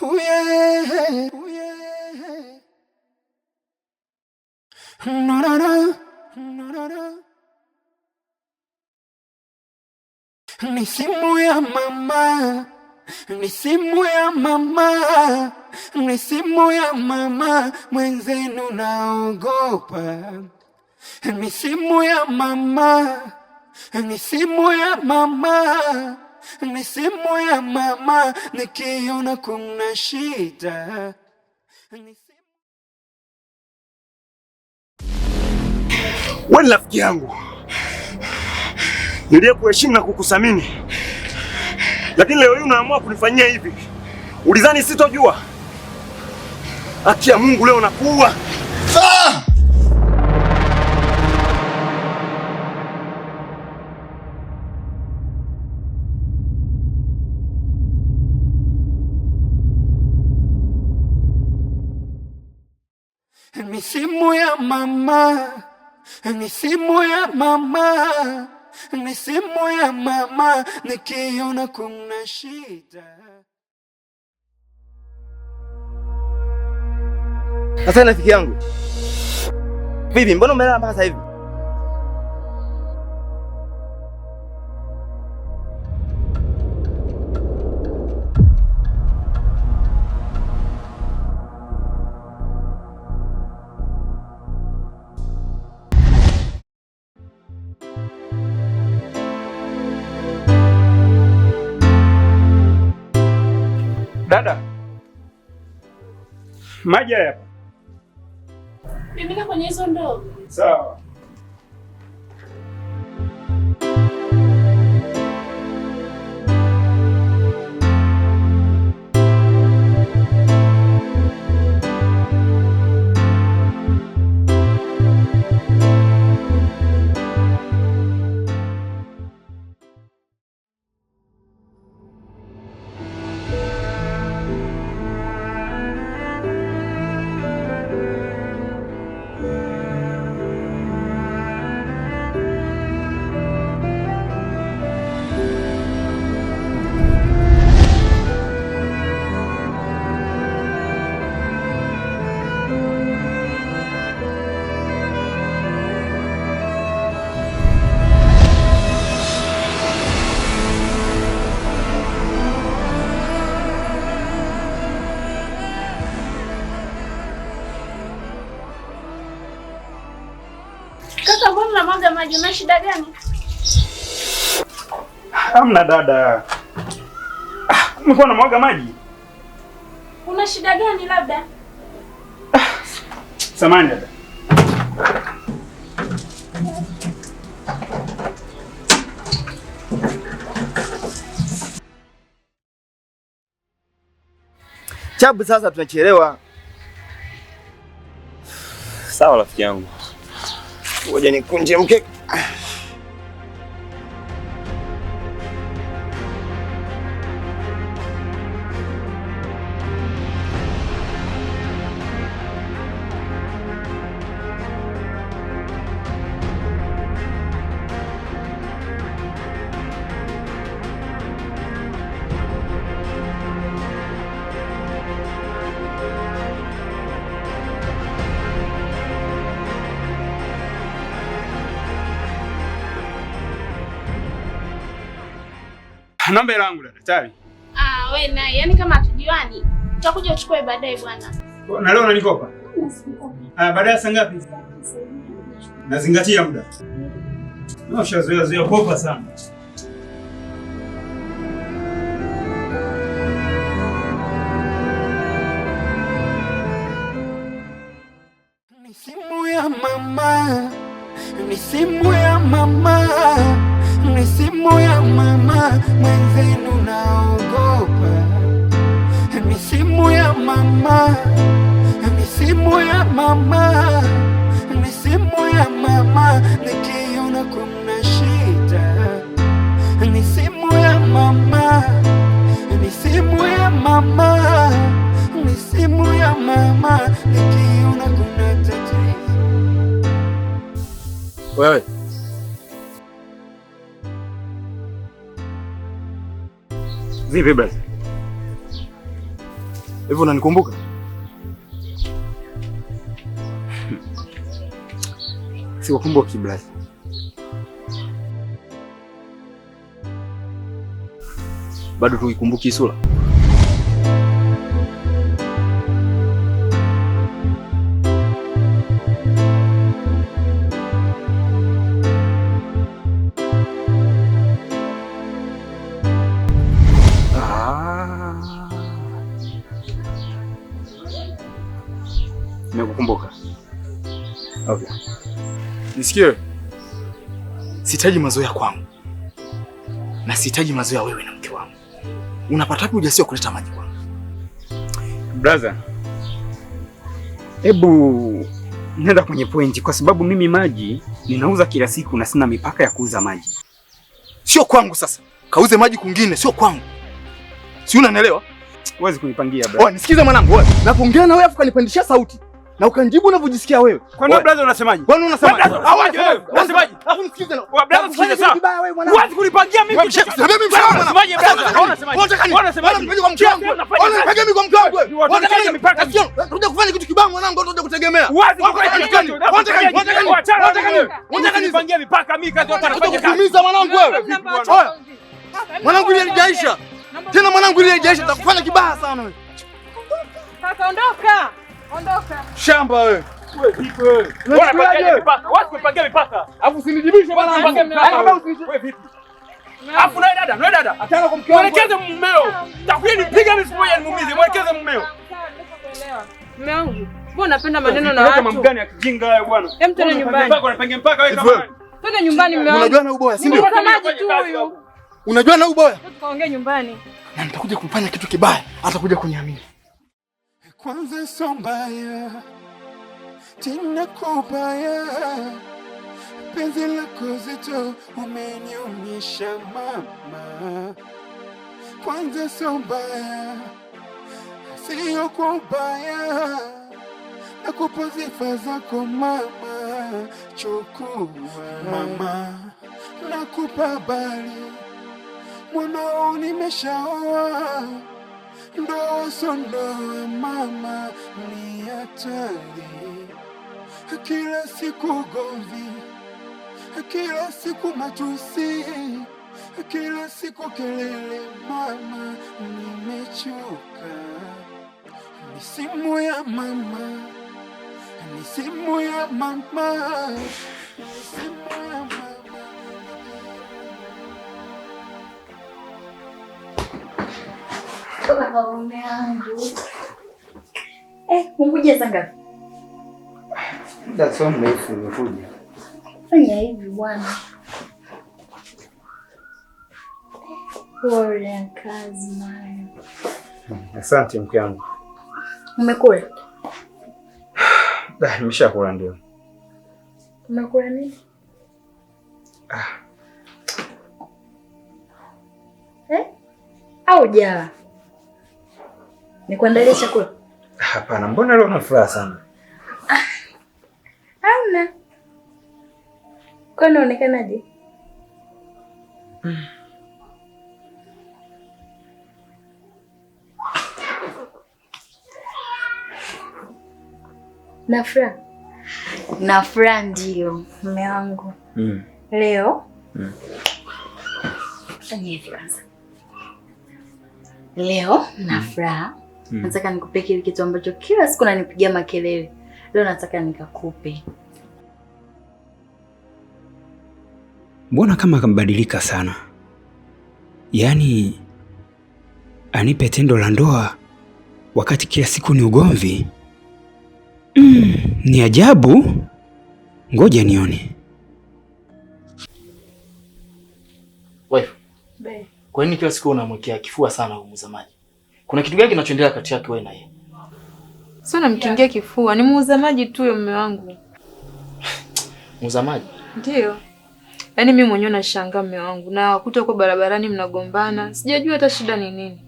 Ooh, yeah. Ooh, yeah. No, no, no. No, no, no. Ni simu ya mama, ni simu ya mama, ni simu ya mama, mwenzenu naogopa. Ni simu ya mama, ni simu ya mama, ni simu ya mama, nikiona kuna shida. Ni simu. Wewe ni rafiki yangu niliyekuheshimu na kukuthamini, lakini leo hii unaamua kunifanyia hivi. Ulidhani sitojua? Haki ya Mungu, leo nakuua. Ah! Ni simu ya mama, ni simu ya mama, ni simu ya mama, nikiona kuna shida. Sasa rafiki yangu, vipi, mbona umelala mpaka sasa hivi? Dada, maji haya hapa. Mimina kwenye hizo ndoo. Sawa. Kaka, mbona unamwaga maji? Una shida gani? Hamna dada. Ah, nilikuwa namwaga maji. Una shida gani labda? Samahani dada. Chabu, sasa tunachelewa. Sawa rafiki yangu. Ngoja nikunje mkeka. Naomba hela yangu dada, tayari. Ah, we naye, yaani kama hatujuani, utakuja uchukue baadaye bwana. Na leo unanikopa? Ah, baadaye saa ngapi? Nazingatia muda. Na ushazoea zoea kopa sana. Ni simu ya mama, ni simu ya mama, ni simu ya mama, mwenzenu naogopa. Ni simu ya mama, ni simu ya mama, ni simu ya mama, nikiona kuna shida. Ni simu ya mama, ni simu ya mama, ni simu ya mama, nikiona kuna tatizo. Wewe Vipi brother? Hivyo unanikumbuka? Sikukumbuki brother. Bado tuikumbuki sura? Nimekukumbuka. Okay. Nisikie. Sihitaji mazoea kwangu. Na sihitaji mazoea wewe na mke wangu. Unapata wapi ujasiri wa kuleta maji kwangu? Brother. Hebu nenda kwenye pointi kwa sababu mimi maji ninauza kila siku na sina mipaka ya kuuza maji. Sio kwangu sasa. Kauze maji kwingine, sio kwangu. Si unanielewa? Huwezi kunipangia brother. Oh, nisikize mwanangu, wewe. Napoongea na wewe afu kanipandishia sauti. Na ukanijibu unavyojisikia wewe. Kwa nini brother unasemaje? Kwani unasemaje? Hawaje wewe. Unasemaje? Alafu nisikize na. Wa brother sikiza sawa. Huwezi kunipangia mimi. Mimi Unasemaje brother? Unasemaje? Unasemaje? Unasemaje kwa mke wangu? Unanipiga mimi kwa mke wangu wewe. Unataka mipaka. Unataka kufanya kitu kibaya mwanangu, unataka kutegemea. Huwezi kufanya kitu. Unataka nipangie mipaka mimi kazi watu wanafanya kazi. Kukuumiza mwanangu wewe. Oya. Mwanangu ile haijaisha. Tena mwanangu ile haijaisha, nitakufanya kibaya sana wewe. Kaka ondoka. Ondoka. Shamba wewe. Wewe vipi wewe? Unapangia mipaka. Watu kupangia mipaka. Alafu usinijibishe bwana. Wewe vipi? Alafu na dada, na dada. Achana kwa mke wangu. Mwelekeze mumeo. Takuja nipiga mimi siku moja nimuumize. Mwelekeze mumeo. Mume wangu, mbona unapenda maneno na watu? Mambo gani ya kijinga hayo bwana? Hem, twende nyumbani. Unapangia mpaka wewe kama nani? Twende nyumbani mume wangu. Unajua na uboya, si ndio? Ni maji tu huyu. Unajua na uboya? Tukaongea nyumbani. Na nitakuja kumfanya kitu kibaya, atakuja kuniamini. Kwanza sio mbaya, tena kubaya, penzi lako zito umeniumisha mama. Kwanza sio mbaya, sio kwa ubaya, nakupa sifa zako mama, chukua mama, nakupa habari mwanao nimeshaoa. Ndoa sio ndoa mama, ni hatari. Kila siku gomvi, kila siku matusi, kila siku kelele mama, nimechoka. Ni simu ya mama, ni simu ya mama, ni simu ya mama. Baba mume wangu. Umekuja saa ngapi? Muda sio mrefu nimekuja. Fanya hivi bwana. Pole kazi nayo. Asante mke wangu. Umekula? Nimeshakula ndio. Umekula nini? Au jala? Nikuandalie chakula? Hapana, mbona leo una furaha sana? Hamna. Kwa nini unaonekanaje? Na furaha. Na furaha ndio, mume wangu. Leo. Fanya hivi kwanza. Leo na furaha. Nataka nikupe kile kitu ambacho kila siku unanipigia makelele. Leo nataka nikakupe. Mbona kama kambadilika sana? Yaani anipe tendo la ndoa wakati kila siku ni ugomvi. Ni ajabu. Ngoja nione. Wife. Kwa nini kila siku unamwekea kifua sana huyu muuza maji? Kuna kitu gani kinachoendelea kati yake wewe na yeye? Sio namkingia kifua, ni muuza maji tu yule mume wangu. Muuza maji? Ndio. Yaani mimi mwenyewe nashangaa mume wangu na wakuta huko barabarani mnagombana. Sijajua hata shida ni nini.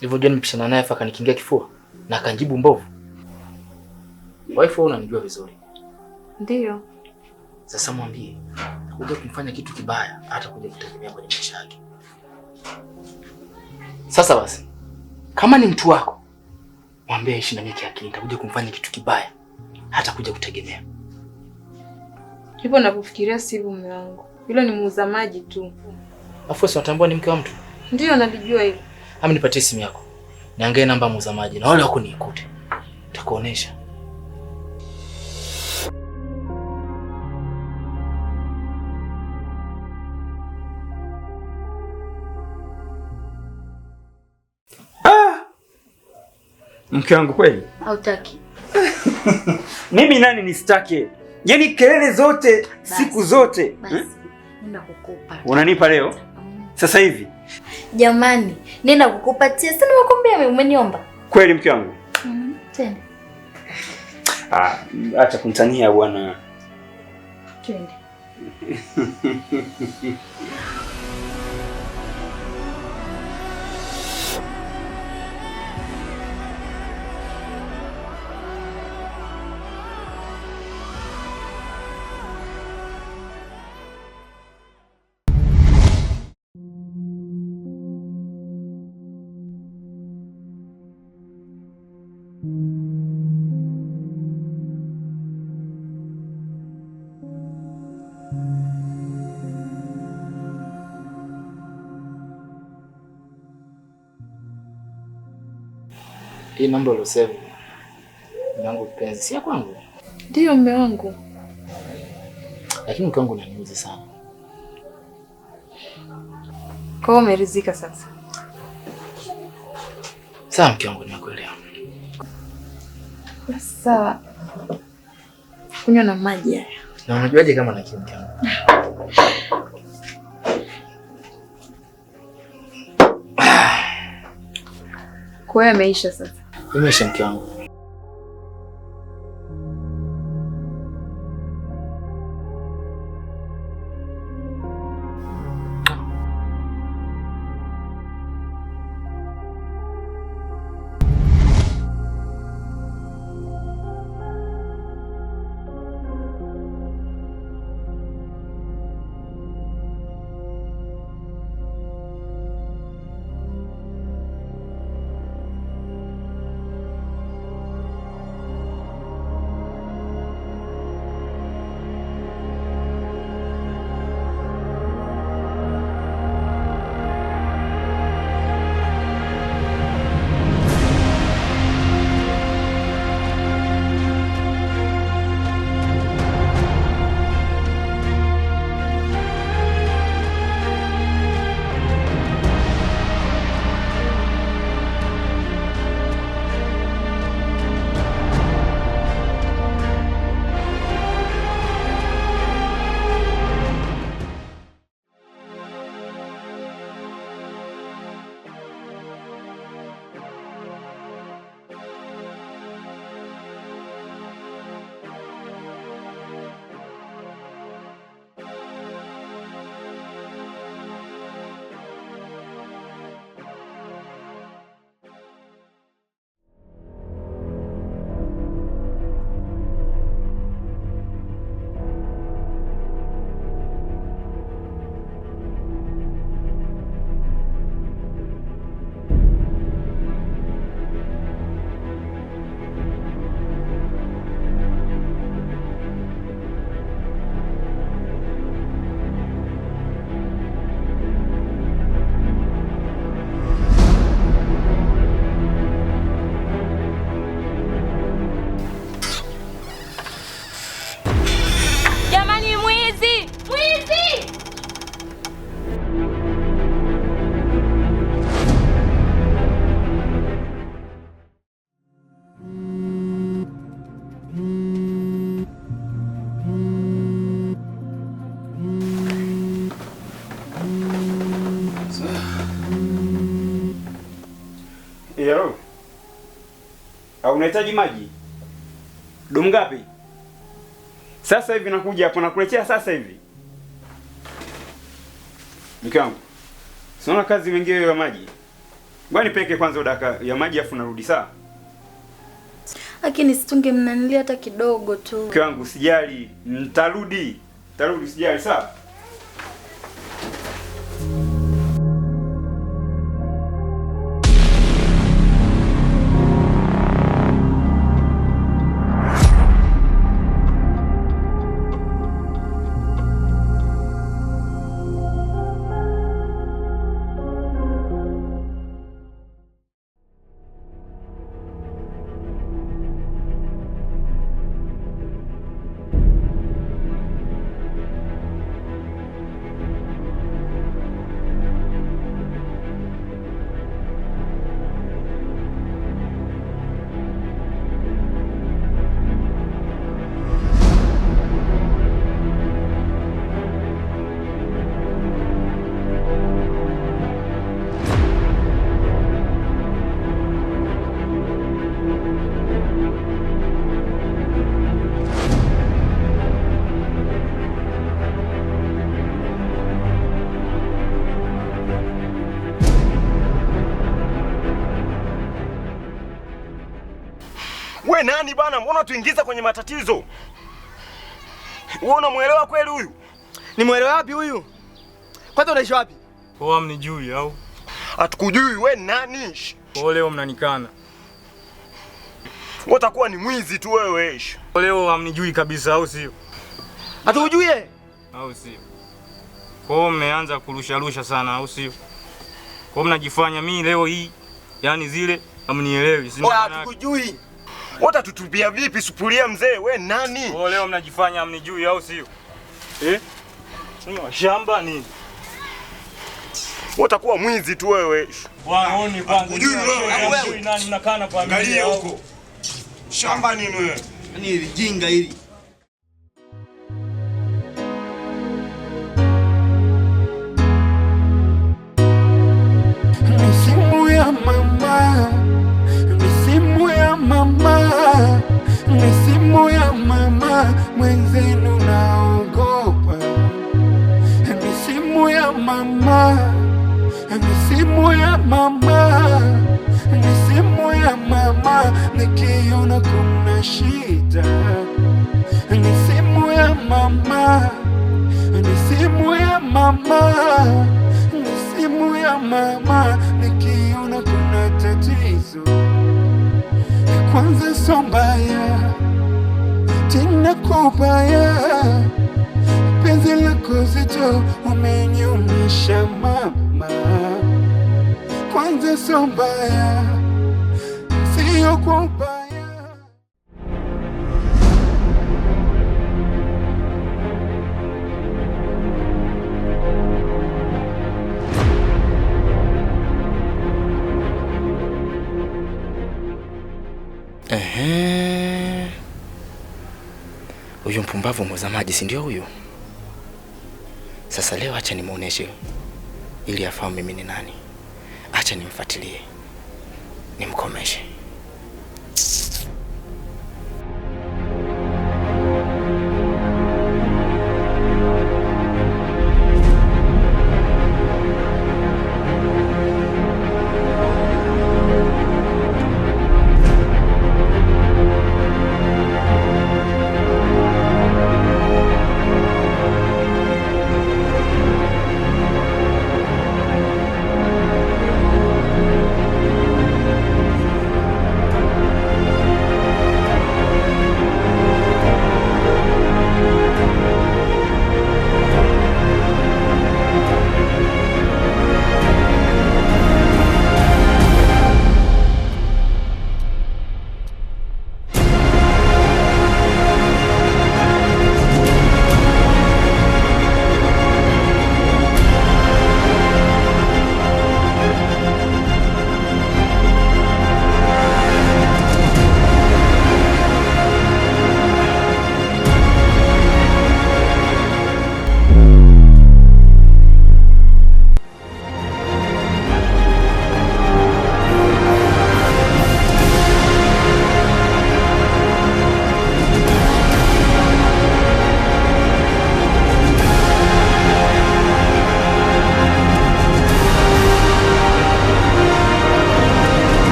Hivyo jana nimepishana naye afa akanikingia kifua na akanjibu mbovu. Wife, wewe unanijua vizuri. Ndio. Sasa mwambie kuja kumfanya kitu kibaya hata kuja kutegemea kwenye maisha yake. Sasa basi, Kama ni mtu wako, mwambie aishi na mimi kiakili, nitakuja kumfanya kitu kibaya. Hata kuja kutegemea. Hivyo napofikiria sivyo mume wangu. Yule ni muuza maji tu. Afu si unatambua ni mke wa mtu? Ndio nalijua hilo. Ama nipatie simu yako. Niangalie namba muuza maji na wale wako niikute. Nitakuonesha. Mke wangu kweli? Hautaki. Mimi nani nisitake? Yaani kelele zote, basi, siku zote. Basi. Nenda kukupa. Unanipa leo? Sasa hivi? Jamani, nenda kukupatia. Sasa nimekuambia umeniomba. Kweli mke wangu? Twende. Ah, acha kunitania bwana. Twende. Hii namba uliosave mume wangu kipenzi, si ya kwangu? Ndio mume wangu. Lakini mke wangu unaniuzi sana. Kwa hiyo umeridhika sasa? Sawa mke wangu, nimekuelewa. Basi sawa. Kunywa na maji haya. Na unajuaje kama na kiu mke wangu? Kwa hiyo ameisha sasa. Imeisha mke wangu. Yo. Au unahitaji maji? Dumu ngapi? Sasa hivi nakuja hapo nakuletea sasa hivi. Mke wangu. Sinaona kazi mengine ya maji. Ngoja nipeke kwanza udaka ya maji afu narudi sawa? Lakini situnge mnanilia hata kidogo tu. Mke wangu usijali, nitarudi. Nitarudi usijali sawa? We nani bana? Mbona tuingiza kwenye matatizo? Wewe unamuelewa kweli huyu? Nimuelewa wapi huyu? Kwanza unaishi wapi? Kwa mnijui au? Hatukujui we nani? Kwa leo mnanikana. Wewe utakuwa ni mwizi tu wewe. Leo hamnijui kabisa au sio? Hatukujui au sio? Kwa hiyo mmeanza kurusha sana au sio? Kwa hiyo mnajifanya mimi leo hii yani zile hamnielewi. Si hatukujui. Wewe utatutupia vipi sufuria mzee? We nani? Kwa leo mnajifanya hamnijui au sio? Eh? Ni shamba nini? Wewe utakuwa mwizi tu wewe. Waoni kwanza. Wewe nani mnakana kwa mimi? Angalia huko. Shamba nini wewe? Yaani hili jinga hili. Misimu ya mama, misimu ya mama, misimu ya mama, mwenzenu naogopa. Misimu ya mama, misimu ya mama, misimu ya mama, nikiona kuna shida. Misimu ya mama, misimu ya mama, misimu ya mama, nikiona kuna tatizo. Kwanza so mbaya, tena kubaya, penzi lako zito umeniumisha mama. Kwanza so mbaya, sio kwa ubaya. Ehe. Huyu mpumbavu muuza maji si ndio huyu? Sasa leo acha nimuoneshe ili afahamu mimi ni nani. Acha nimfuatilie, nimkomeshe.